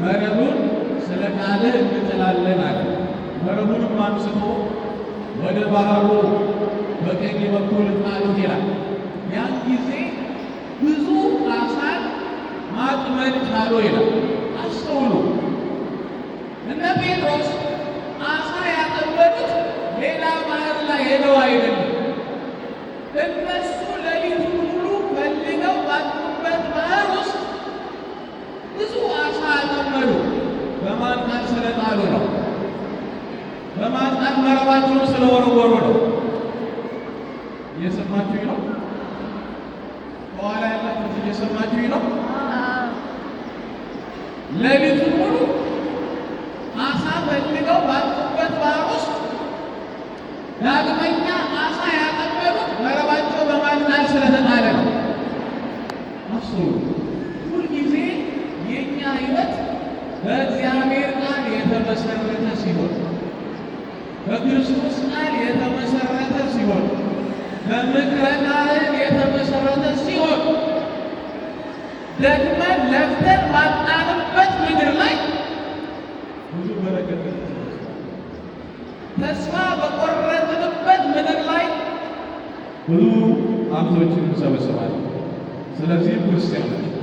መረቡን ስለ ቃልህ እንጥላለን አለ። መረቡንም አንስቶ ወደ ባህሩ በቀኝ በኩል ጣሉት ይላል። ያን ጊዜ ብዙ ዓሣን ማጥመድ ቻሉ ይላል። አስተውሉ። እነ ጴጥሮስ ዓሣ ያጠመዱት ሌላ ባህር ላይ ሄደው አይደለም። እነሱ ሌሊቱን ሁሉ ፈልገው ባጡበት ባህር ውስጥ ብዙ ዓሣ አጠመዱ። በማን ቃል ስለጣሉ ነው። በማን ቃል መረባቸውን ስለወረወሩ ነው። እየሰማችሁኝ ነው? ከኋላ ያላችሁት እየሰማችሁኝ ነው? ሌሊቱን ሙሉ ዓሣ ፈልገው ባጡበት ባህር ውስጥ ዳግመኛ ዓሣ ያጠመዱት መረባቸው በማን ቃል ስለተጣለ ነው። አስቡ። ሁልጊዜ የእኛ ሕይወት በእግዚአብሔር ቃል የተመሰረተ ሲሆን፣ በክርስቶስ ቃል የተመሰረተ ሲሆን፣ በምክረ ካህን የተመሰረተ ሲሆን፣ ደክመን ለፍተን ባጣንበት ምድር ላይ ብዙ በረከት፣ ተስፋ በቆረጥንበት ምድር ላይ ብዙ ሀብቶችን እንሰበስባለን። ስለዚህ ክርስቲያኖች